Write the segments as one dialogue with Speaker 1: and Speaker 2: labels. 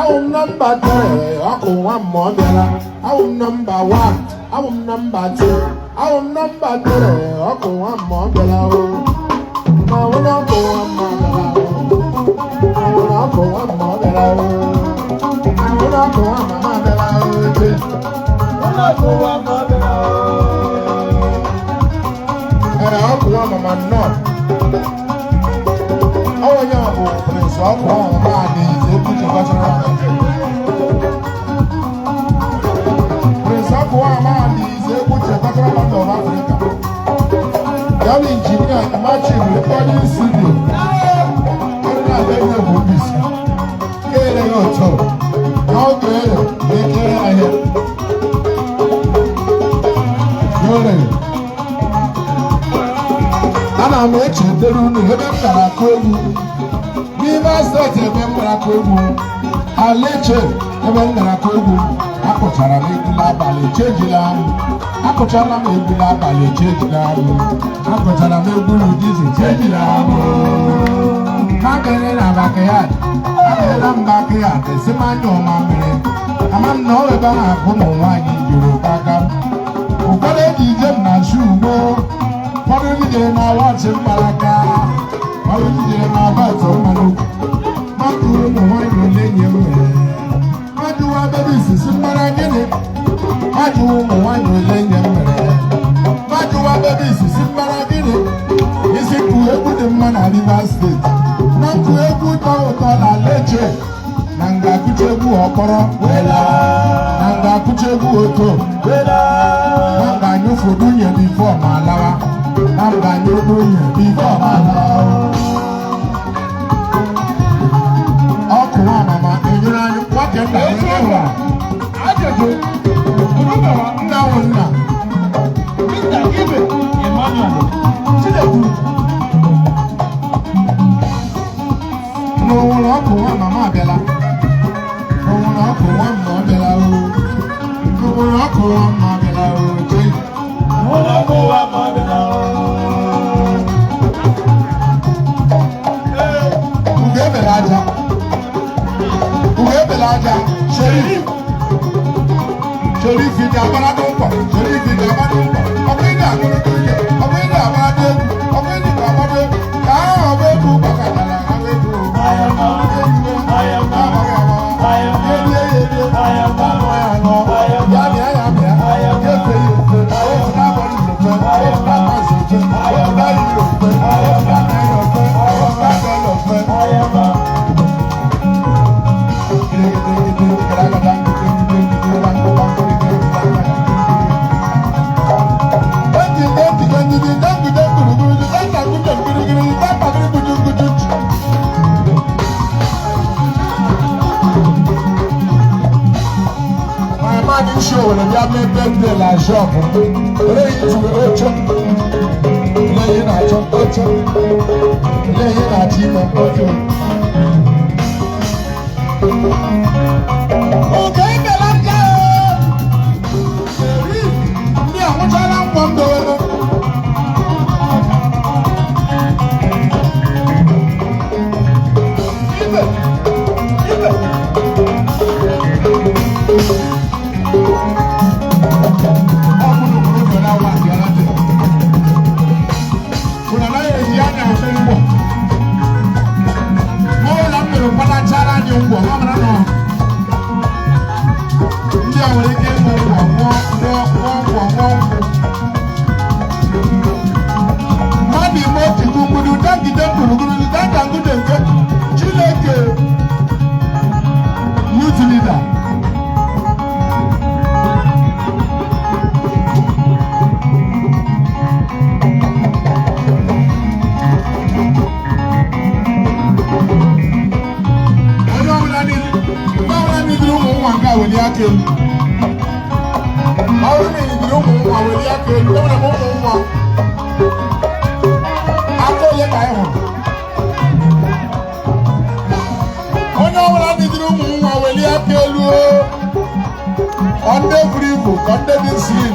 Speaker 1: Awụ m number 3, ọkụ nwa mmụọ bịara. Awụ m number 1, awụ m number 2, awụ m number 3, ọkụ nwa mmụọ bịara o. Ma ọ na ọkụ nwa mmụọ bịara o. Ma ọ na ọkụ nwa mmụọ bịara o. Ma ọ na ọkụ nwa mama bịara o. Ee, ọkụ nwa mama nnọọ. Ọ onye ọ bụ Prince ọkụ nwa mama Adaeze Ekwuche Cultural Band. Prince ọkụ nwa mama Adaeze Ekwuche Cultural Band of Africa. Ya bụ injinia Imagine Recording Studio. Ọrụ na-abịa ihe bụ Mbisi. Kere ya otu. Na ọ ga-ere ekere ahịa. Yore. Ana m echetara unu ebe m gara akụ egwu n'ime steeti, ebe m gara akụ egwu Alaeche, ebe m gara akụ egwu. Akụchara m egwu n'abalị, echejila m. Akụchala m egwu n'abalị, echejila m. Akụchara m egwu n'ụdịzi, echejila m. Ha gere na backyard, agara m backyard, si m anya ọma mere ama m na ọ ebe ahụ akụ ụmụ nwaanyị juru aka. Ụfọdụ eji ije m na shoe ugbo, ụfọdụ ndị jere na watch mkparaka, ụfọdụ ndị jere na belt mmanụ. Mmadụ ụmụ nwaanyị ole enyi m mere majụwa bebe isisi mmara gịnị? Majụwa ụmụ nwaanyị ole enyi m mere majụwa bebe isisi mmara gịnị? Isi kụ egwu dị mma na Rivers Steeti, na nkụ egwu tọ ụtọ na Leche, na nga akụcha egwu ọkpọrọ, na nga akụcha egwu oto, na nga anyụfụ dunye before ma lawa, na nga anyụ dunye before ma lawa. Ọkụ nwa mama enyere anyị nwoke nna onye hụrụ.
Speaker 2: Ajụjụ.
Speaker 1: Nna wụ nna.
Speaker 2: Mr. Ibe Emmanuel Chinedu.
Speaker 1: N'ụwụrụ ọkụ nwa mama abịala. N'ụwụrụ ọkụ nwa mma abịala o. N'ụwụrụ ọkụ nwa mma abịala o jee.
Speaker 2: Ụlọ ụwa ma ọ bịara.
Speaker 1: Ugo ebere aja, ugo ebere aja. Sheriff, Sheriff ji agbara n'ụkọ. Sheriff ji agbara n'ụkọ. Ọ bụ ị ga-agụrụ ihe, ọ bụ ị ga-agbara egwu, ọ bụ ị ga-agbara egwu ka ahụ, ọ bụ egwu gbakọtara ha egwu. Ya bịa, ya bịa, ya efe ya efe, otu na-abọrọ ofe, otu na-amasị ofe, otu na-ayiri ofe, otu na-anaghị ofe, otu na-adọla ofe. My man show were bịa mee birthday na shop m. Olee ihe iji were oche? Olee ihe na-achọ oche? Olee ihe na-achọ ime oche? Oge ebela nja. Ndị ahụchala ngwa m dowere.
Speaker 2: Ibe. Ibe.
Speaker 1: Ọ bụrụ okorobịa na-awa ndị ala dị. Unu anaghị eji anya eme ngwọ. N'ụlọ m mere kwadachara anyị ngwọ, ha mara na ndị a nwere ike ịṅụ ngwọ, ṅụọ ṅụọ ṅụọ ngwọ, ṅụọ nkwụ. Mmadụ ime otu gbugburu dagide gburugburu dadangude nke Chineke. Youth leader. Onye ọbụla niile, mgbe ọbụla nidiri ụmụ nwa nke a, welie aka elu. Ọ bụrụ na idiri ụmụ nwa, welie aka elu. Enwere m ụmụ nwa. Aka onye ka anyị hụrụ? Onye ọbụla nidiri ụmụ nwa, welie aka elu o. Ọ ndị buru ibu ka ndị dị slim.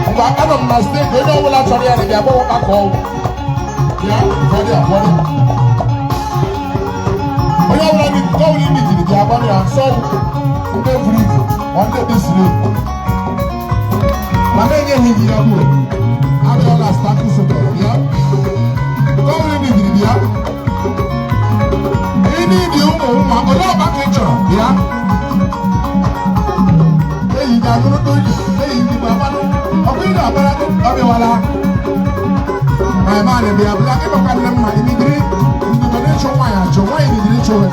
Speaker 1: Mgbe anọ m na steeti, onye ọbụla chọrọ ya bịa gbawa ka ọgwụ ya ụfọdụ ụfọdụ. Onye ọbụla nidiri, ọbụla nidiri. Sọ ndị buru ibu ma ndị dị siri, mana enyeghị gị ya bụ abịala status bịa. Gọọmenti nidiri bịa. Ịnidi ụmụ nwa ole ọkpa ka ị chọrọ bịa. Eyi ga-agụrụ n'oyi, eyi gị gbamanụ ọkwa ị ga-agbara ọbịawala. My man bịa bịa ịgbakwa nne mma inidiri ndụdọ n'ịchụ nwaanyị achụ nwaanyị nidiri ịchụ ya.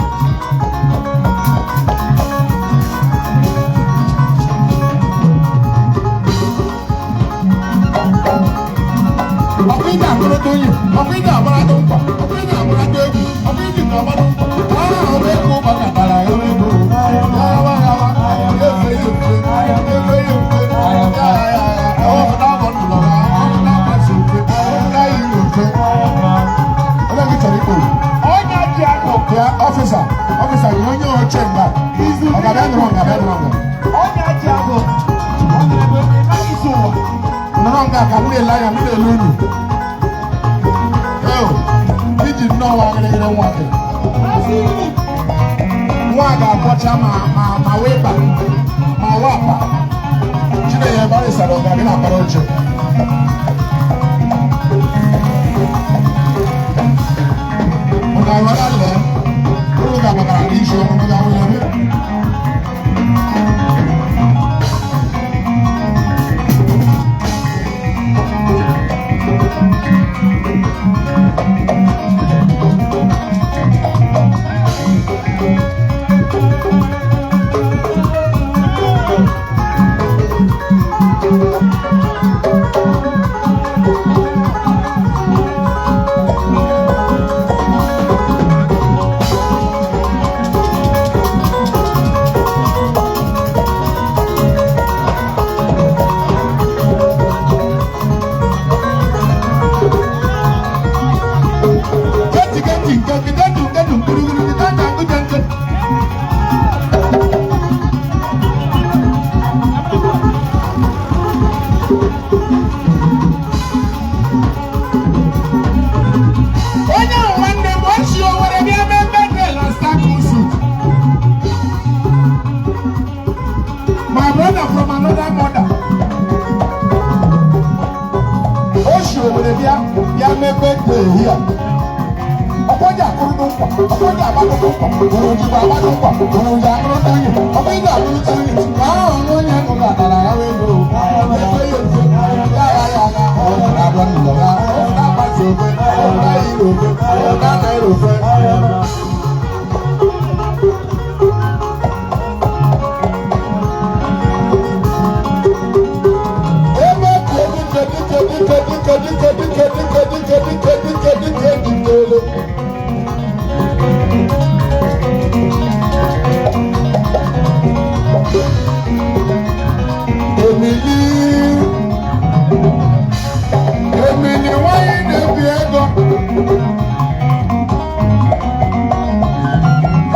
Speaker 1: Ọkwa ị ga-agụrụ n'oyi, ọkwa ị ga-agbara nkwa, ọkwa ị ga-agbara egwu, ọkwa ị ga-agbara nkwa. Ahụ ego gbakọtara ya ego. Yawa yawa, efe efe, efe efe, ya ya ya. Ọwọ́ abọ ndụlọ ya, ọwọ́ na-agbasi ofe, ọwọ́ na-ayi ofe. Onye gị chọrọ ikpo?
Speaker 2: Onye ji akụ.
Speaker 1: Ya officer, officer yi onye oche nga. Ọ ga-abịa nọrọ nga, bịa nọrọ nga.
Speaker 2: Onye ji akụ. Ọ na-eme ịmaghị isi ụwa.
Speaker 1: Nọrọ nga ka m na-ele anya, m na-ele unu. Eo, iji nnọọ nwa gịrịgịrị nwa gị.
Speaker 2: Asị gị.
Speaker 1: Nwa ga-akpọcha ma wee ba ma wapa. Chinenye barịsara ọ ga-abịa na-akpara oche. Unu awara lee, unu ga-agbakara n'isi ọnụ ga-awụ ya. Geti geti nke bido ndu gburugburu bido na ngụje nke. Onye ahụ nwanne m o si Owere bịa mee birthday na Star Suit. My brother from another mother. O si Owere bịa bịa mee birthday here. Ọkpọjà akụrụ nkwa, ọkpọjà agbadụ nkwa, òròjìgbà agbadụ nkwa, òròjì akụrụ nwunye, ọkpọjà akụrụ nwunye, ka ahụ nwunye ṅụ gatara ya wee goro, efe ya efe, ya ya ya ya, ọwụ na-abịa n'ụlọ ya, ọwụ na-agbasi ofe, ọwụ na-ayiri ofe, ọwụ na-anaghị ofe. Ebe ka dike dike dike dike dike dike dike dike dike dike dike dikele. Emili, Emili nwanyị na-ebi ego.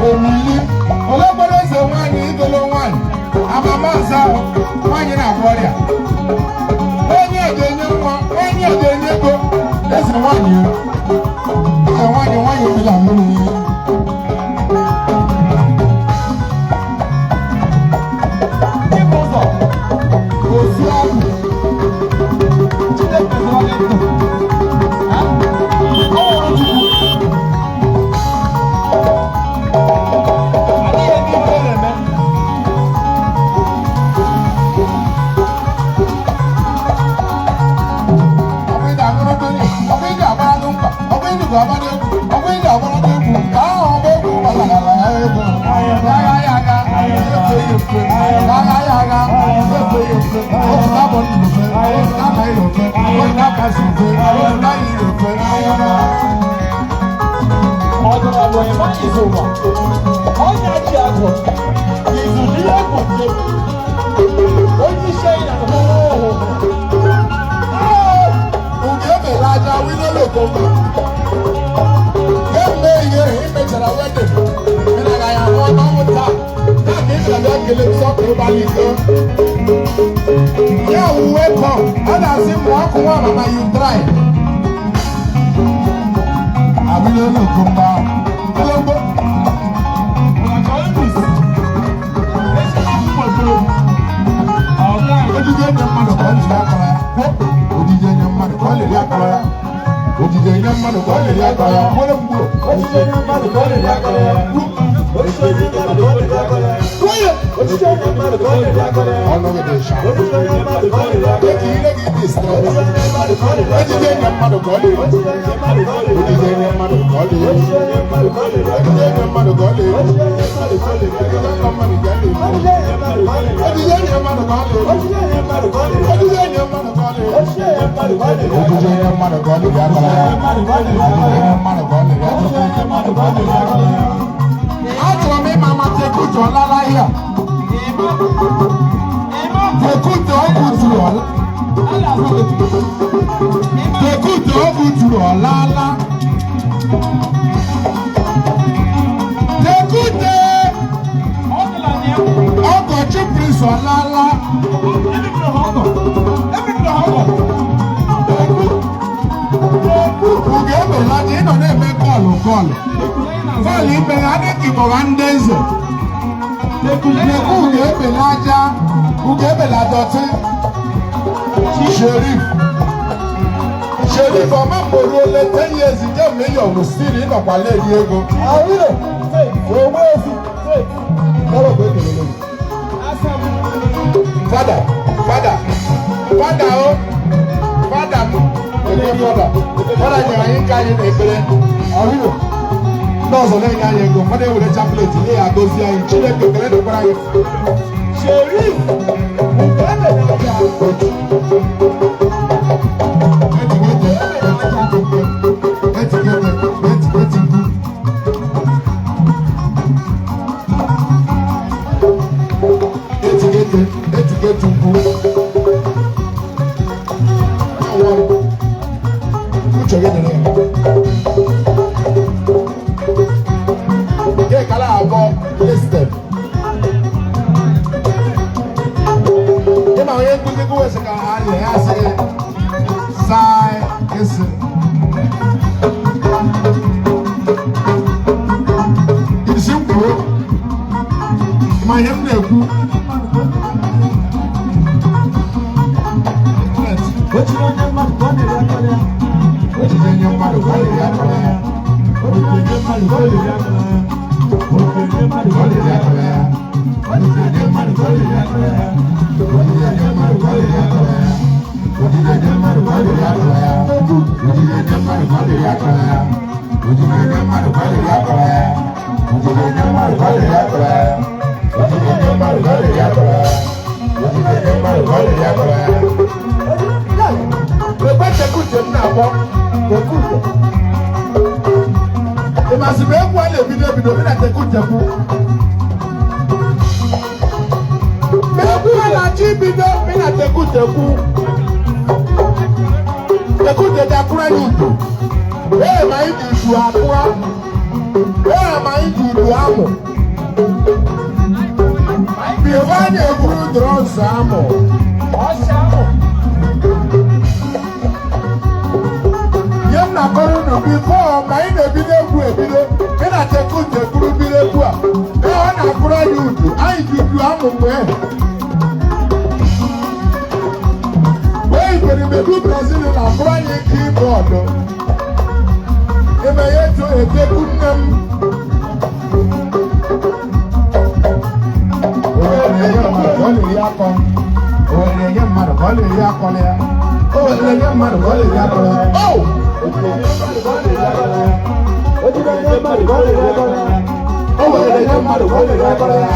Speaker 1: Emili, olegbere eze nwanyị igolo nwanyị, amamaza nwanyị na-agwọ ọrịa. Onye ga-enye nwa, onye ga-enye ego, eze nwanyị, eze nwanyị nwanyị bila mmiri.
Speaker 2: Ibu ụzọ.
Speaker 1: Ozu ahụ.
Speaker 2: Chineke zọrọ gị ndụ. Ha? Ọ nwụrụ Chukwu. Adịghị eme ife na-eme.
Speaker 1: Ọkwa ị ga-aṅụrụ mmiri, ọkwa ị ga-agbara nkwa, ọkwa ị ga-agbara egwu, ọkwa ị ga-agbara egwu, ka ahụ ọgba egwu gbasara ya ego. Ya ya ya ga, efe ya efe, ya ya ya ga, efe ya efe, otu na-abọ ndụ ofe, otu na-anaghị ofe, otu na-akasi ofe, otu na-ayiri ofe.
Speaker 2: Ọdịnala ịmaghị izu ụwa. Onye ji akụ. Izu dị egwu nje. Onye isi anyị na-ahụ.
Speaker 1: Ugo emela aja winolo komba. Kemgbe ihe ị mechara wedding, ị na ya ahụ ọnụ taa. Taa ka ị bịara bịa kelee m sọpụrụ gbalị iko. Ya wụ welcome. A na-asị m ọkụ nwa mama you try. Awilolo komba. Ologbo.
Speaker 2: Ụlọ chọrọ ibis.
Speaker 1: Kwuo. Ọnụ gị dị sharp. Eji ire gị dị straight. Ejije enye mmadụ ka ọ dị. Ejije enye mmadụ ka ọ dị. Ejije enye mmadụ ka ọ dị. Ejije enye mmadụ ka ọ dị. Ejije enye mmadụ ka ọ dị. Ejije enye mmadụ ka ọ dị. Ejije enye mmadụ ka ọ dị ya akọrọ ya. Ejije enye mmadụ ka ọ dị ya. Achọrọ m ịma ma Tekute ọlala ihe a. Tekute ọ kuturu ọla. Tekute ọ kuturu ọlala. Tekute ọkọchị prince ọlala. Ugo ebelata ị nọ na-eme call call. Call ime ha dị ka ịgbọwa ndị eze. Nekwu ugo ebelata, ugo ebelata ọtị. Sheriff. Sheriff ọma mgboruole 10 years kemgbe ị yọrọ still ịnọkwa na-eri ego.
Speaker 2: Ogbuefi.
Speaker 1: Fada, fada, fada o, fada m, eke fada. Fada nyere anyị nke anyị na-ekpere. Ọhịrị. Ndị ọzọ na-enye anyị ego, fada ewere chaplet nye ya gozie anyị. Chineke ekele dịkwara anyị.
Speaker 2: Sheriff. Ugebe
Speaker 1: Etigete, etigete, etigete. Etigete, etigete ugwu. Don't worry. Uche gị dịrị ya. Nke kala abụọ listed. Ịma onye nkụzi gị wesị ka ha lee ya sị sai esi. Isi m kwuo, ma ihe m na-ekwu.
Speaker 2: Ochiri onye mmadụ ka ọ na-eri akọrọ ya.
Speaker 1: Ejije nye mmadụ ka ọ na-eri akọrọ ya.
Speaker 2: Ochiri onye mmadụ ka ọ na-eri akọrọ ya. Ochiri onye mmadụ ka ọ na-eri akọrọ ya.
Speaker 1: Ejije nye mmadụ ka ọ na-eri akọrọ ya. Ejije nye mmadụ ka ọ na-eri akọrọ ya. Ejije nye mmadụ ka ọ na-eri akọrọ ya. Ejije nye mmadụ ka ọ na-eri akọrọ ya. Ejije nye mmadụ ka ọ na-eri akọrọ ya. Ejije nye mmadụ ka ọ na-eri akọrọ ya. Ejije nye mmadụ ka ọ na-eri akọrọ ya. Ejije nye mmadụ ka ọ na-eri akọrọ ya. Ekwe Tekute m na-akpọ Tekute. Ị masị m egwu a na-ebido ebido mi na Tekute kwu. Egwu a na-achọ ibido mi na Tekute kwu. Tekute dị akụrụ anyị udu. Ee, ma anyị ji udu akụa. Ee, ma anyị ji udu amụ. Before anyị eburu drums amụ.
Speaker 2: Ọsha ahụ.
Speaker 1: Ihe m na-akọrọ unu before ma anyị na-ebido egwu ebido, ị na Tekute kwuru bido egwu a. Ee, ọ na-akụrụ anyị udu. Anyị ji udu amụ mgbe. Wee iberibedu Brazil na-akụrụ anyị keyboard. Ime ya etu etekwu nne m. O were enye mmadụ ka ọ na-eri akọ. O were enye mmadụ ka ọ na-eri akọ ya. O were enye mmadụ ka ọ na-eri akọ ya. Oh!
Speaker 2: Ochiri onye mmadụ ka ọ na-eri akọrọ ya.
Speaker 1: O were enye mmadụ ka ọ na-eri akọ ya.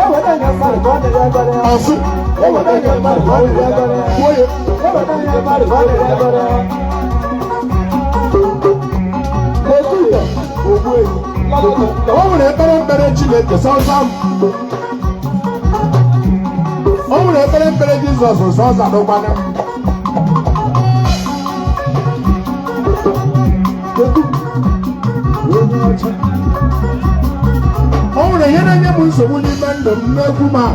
Speaker 2: Eweta nye mmadụ ka ọ na-eri akọrọ ya.
Speaker 1: Ọsụ.
Speaker 2: Eweta nye mmadụ ka ọ na-eri akọrọ ya.
Speaker 1: Kwuo ya.
Speaker 2: Eweta nye mmadụ ka ọ na-eri akọrọ ya. Tekute. Ogbuefi.
Speaker 1: O nwere ekpere mkpere Chineke sọsọ. O nwere ekpere mkpere Jizọs sọsọ dụkwana.
Speaker 2: Tekute. Onye ọcha.
Speaker 1: O nwere ihe na-enye m nsogbu n'ime ndụ m n'egwu m a.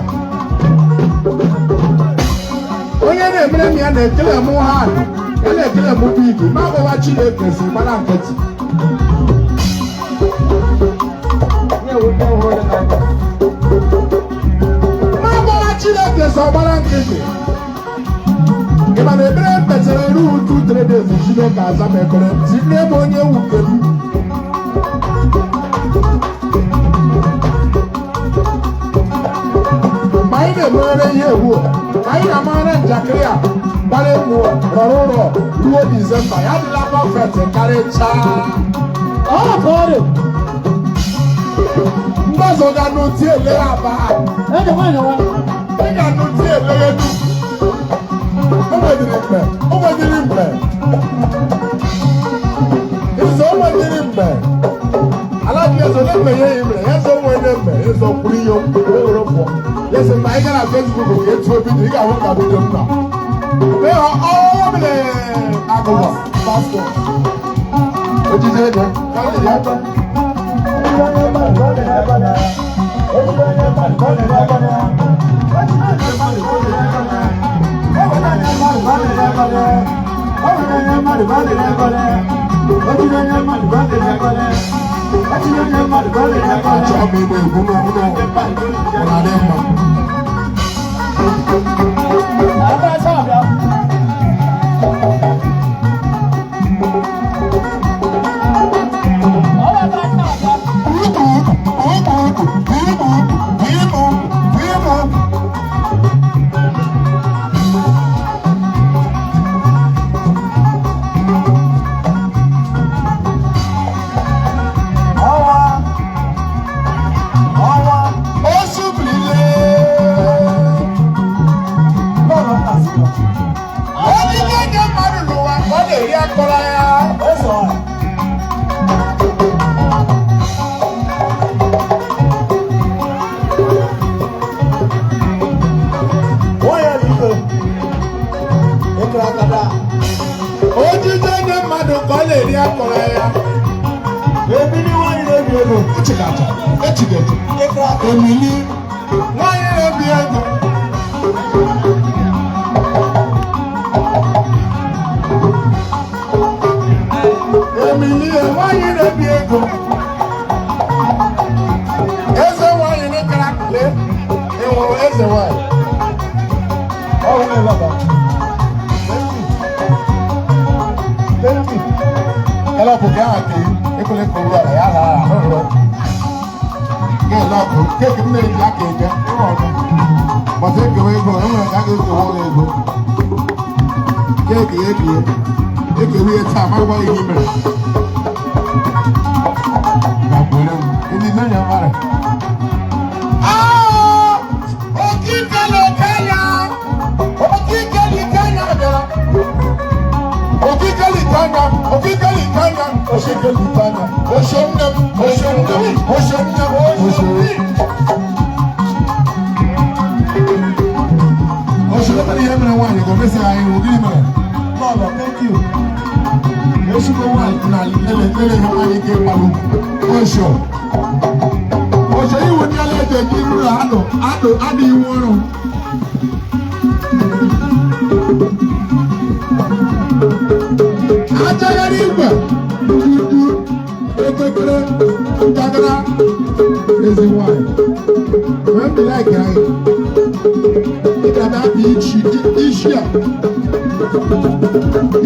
Speaker 1: Onye na-emere m ya na-ekele m hard, ya na-ekele m big, ma agbawa Chineke si gbara nkịtị.
Speaker 2: Na-eweta ọhụrụ n'anya.
Speaker 1: Ma agbawa Chineke si ọgbara nkịtị. Ị ma na ekpere m kpechara ruo 2-3 days, Chineke aza m ekpere m tinye m onye wuke m. Jenụwarị rọrọ ụrọ ruo Disemba, ya adịla perfect karịchaa.
Speaker 2: Ọ ka ọ dị.
Speaker 1: Ndị ọzọ ga-anụ tie ele aba.
Speaker 2: Ede nwanyị nwa.
Speaker 1: Ị ga-anụ tie ele elu. O nwedịrị mgbe, o nwedịrị mgbe. Izo o nwedịrị mgbe. Alaji ezo ne mgbe ya mere, ya zo nwe ne mgbe, ezo kwuru ihe o were pụọ. Ya sị mgbe anyị gara Facebook ka etu obi dị, ị ga-ahụ ka bido m nọ. Mee ha ọ mere agụgọ.
Speaker 2: Pastor.
Speaker 1: Ojije ego, ka ọ dị ya. Achọ m ịgba egwu n'ọhụrụ ọ na-adị mma.
Speaker 2: Aba sa abịa. Ọ bụ aba sa abịa.
Speaker 1: Ọnwa, ọnwa, osubirile.
Speaker 2: Bọọlụ nta si lọ.
Speaker 1: Ojije nye mmadụ n'ụwa ka ọ na-eri akọrọ ya.
Speaker 2: Eso ọra.
Speaker 1: Ojije nye mmadụ ka ọ na-eri akọrọ ya. Echigacha, echigacha. Emili, nwanyị na-ebi ego. Emili, nwanyị na-ebi ego. Eze nwanyị n'ịkara akụle, ị hụrụ eze nwanyị. Ẹlọ́kù kí á kì í ekele kòrò ọ̀rọ̀ yà á rà kí ẹlọ́kù kéèkì m na-eji aka eke ịrụ ọdụ bọtụ ekewe ego enwere ka a ga-ekewe ụlọ ego kéèkì ya ekewe ekewe ya taa ma gwa ihe i mere gakwere m ndị nne ya mara. Okike na Kenya, okike na Kenya bịara. Okike litanya, okike litanya, okike litanya. Osho nne m, osho nne m, osho nne m, osho. Osho mere ihe mere nwaanyị ka o mesi anyị iwu gịnị mere?
Speaker 2: Lọlọ, thank you.
Speaker 1: Ezigbo nwaanyị na lele lele ihe nwaanyị ike ịkpalụ. Osho. Osho iwu ndị ala eji eji ruru adụ adụ adụ iwu ọrụ. Achagharị igwe ndudu ekpekere ntakara ezi nwanyị. Wee mbi like anyị. Ị ga-abịa apị ichi isi a.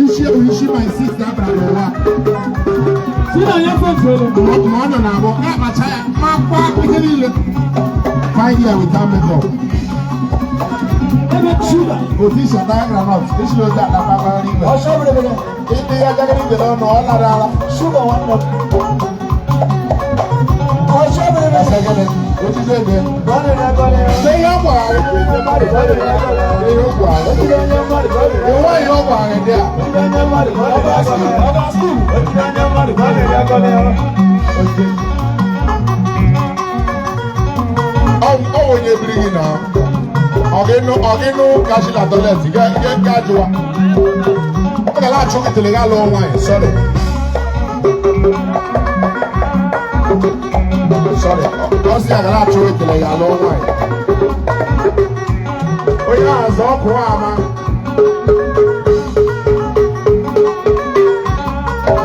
Speaker 1: Isi a bụ isi my sister bara n'ụwa.
Speaker 2: Si na ya fefere.
Speaker 1: Ma ọ nọ na-abụ ga-akpacha ya ma kwa ihe niile. Fine girl without makeup.
Speaker 2: Ebe shuga.
Speaker 1: Otu isi ata groundnut, esi otu ata kpakpara igwe.
Speaker 2: Ọsọ bere.
Speaker 1: Ndị ya jagara igwe n'ọnụ, ọ lara ala.
Speaker 2: Shuga nwanne m. Ọsọ bere.
Speaker 1: Ese gịnị? Otite ebe.
Speaker 2: Gọlị.
Speaker 1: Ṣé ihe ọ gwara gị? Ṣé ihe ọ gwara gị? Ìwọ ihe ọ gwara gị dị a?
Speaker 2: Ọba school.
Speaker 1: Ọ ọ onye biri gị na ọ gị nụ ọ gị nụ gashi na toilet ga ga ga jụwa. Ọ gara achụ gị tele ga lụọ nwaanyị sorry. Sorry, ọ sị ya gara achụ gị tele ga lụọ nwaanyị. Onye ahụ azọ ọkụ ama.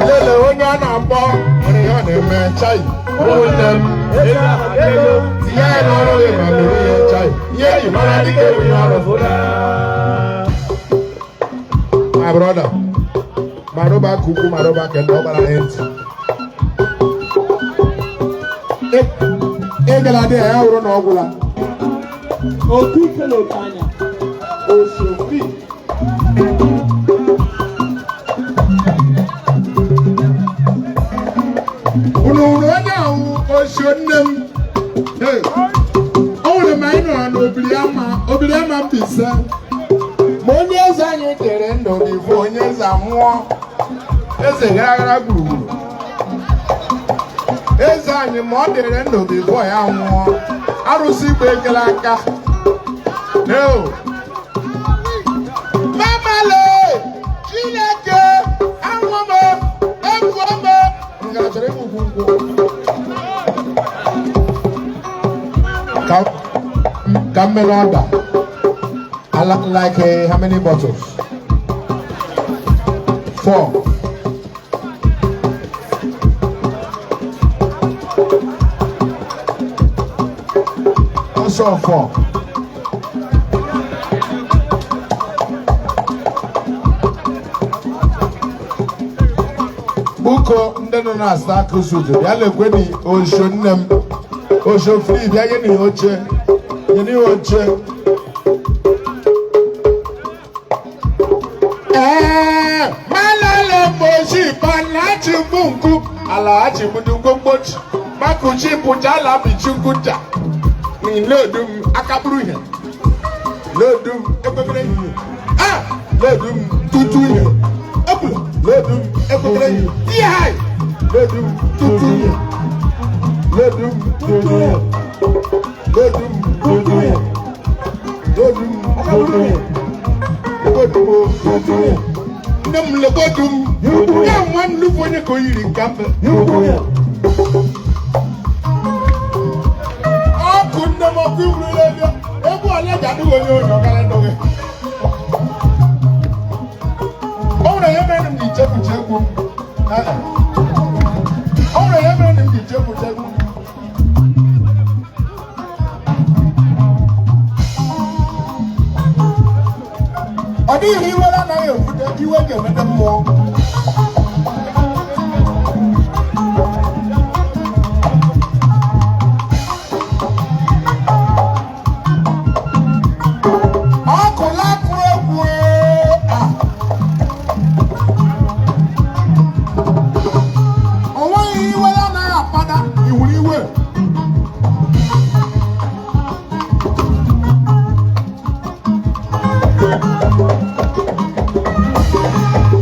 Speaker 1: Lele onye a na-akpọ nwere ihe ọ na-eme chai. Ụmụnne m, tinye ya n'ọrụ gị ma mere ihe chai. Ihe eji mara dịka ewu ihe ọrụ. My brother, maroba kuku maroba kende ọ gbara ya ntị. Egela dị ya wụrụ na ọ gwụla.
Speaker 2: Okike n'Okanya. Osofi.
Speaker 1: Osho nne m. Hey. O nwere ma anyị nọrọ n'obiri ama, obiri ama Mbaise. Ma onye eze anyị dere ndụ before onye eze anwụọ. Eze gara gara gburugburu. Eze anyị ma ọ dịrị ndụ before ya nwụọ. Arụsị igbe ekele aka. Eo. Mamale! Chineke! Anwụ m! Egwu m! Ngara chọrọ ịbụ ugwu nkwụ. Ka m mere ọda. I like how many bottles? Four. Also four. Buko ndị nọ na Star Cruise bịa lekweni osho nne m, osho free, bịa nye na oche, nye na oche. Ee, malale moshi palachi mungu alahachi mudu mgbochi makuchi pụcha ala bichi nkwụcha n'ilodum akaburu ihe lodum ekwekere ihe ah lodum tutu ihe ekwula lodum ekwekere ihe ihe hai lodum tutu ihe lodum tutu ihe lodum tutu ihe lodum tutu ihe legodum o tutu ihe nne m legodum ya nwa nnukwu onye ka o yiri nke mbe ọkụ nne m ọkụ iwuru ebe egwu ole ji adịghị onye onye ọgara ndụghị. O nwere ihe mere m ji chefucha egwu m. O nwere ihe mere m ji chefucha egwu m. Ọ dịghị iwe anaghị ebute iwe ga-emete mmụọ. Ọkụ lakụ egwu a. O nweghị iwe anaghị akpata iwuru iwe.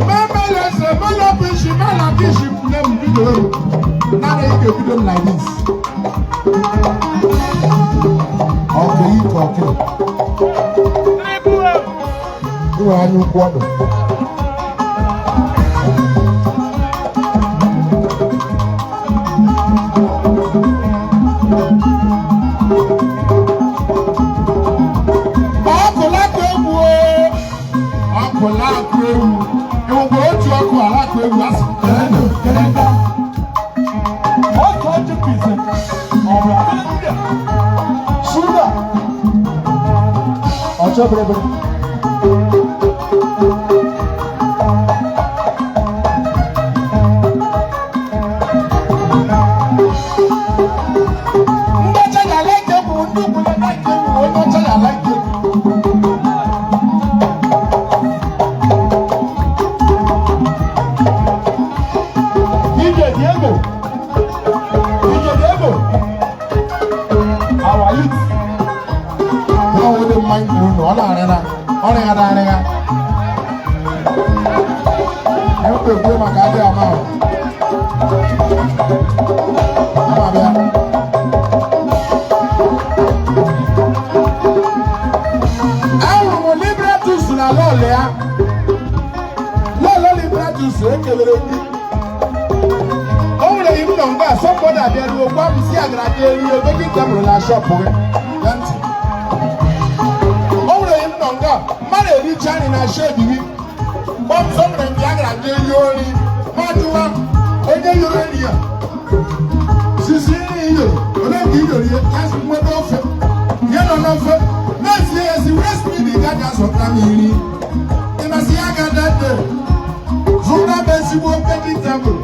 Speaker 1: Memelese melebishi melakishi nne m bido egwu. Nana ị ga-ebido m like this. Ọkụ ike ọkụ. Ị nwere anya ukwu ọdụ. Ọkụ lakụ egwu o. Ọkụ lakụ egwu. Enwekwara otu ọkụ alakụ egwu asị.
Speaker 2: Ọkụ ọjọọ ọrụ adịghị sugar ọjọọ bịrịbịrị.
Speaker 1: Ndị ọcha ga-ala-ike egwu, ndị ugwu na-ala-ike egwu, onye ọcha ga-ala-ike egwu.
Speaker 2: DJ Diego, DJ Diego, our youth.
Speaker 1: Ya nwere mmanya kwuru na ọ na-arịra, ọ rịghara arịgha. Ekwe ekwe maka adịghị ama ahụ. Ama bịa. Ahụrụ m Libratus na lọọlụ ya. Lọọlụ Libratus ekelere gị. O nwere ihe m nọ mgbe a somebody abịaruo gwa m si agara jee rie vegetable na shop gị. Gee ntị. O nwere ihe m nọ nga mmadụ ericha nri na shed gị. Gwa m sọ mere mgbe a gara jee rie nri. Ma jụwa onye yoro nri ya. Sisi nri iyoro, olee nke iyoro ya? Ya sị nweta ofe. Ihe nọ n'ofe. N'ezie esi were speed ga ga zụta m iri. Ị masị ya ga dede. Zụta m ezigbo vegetable.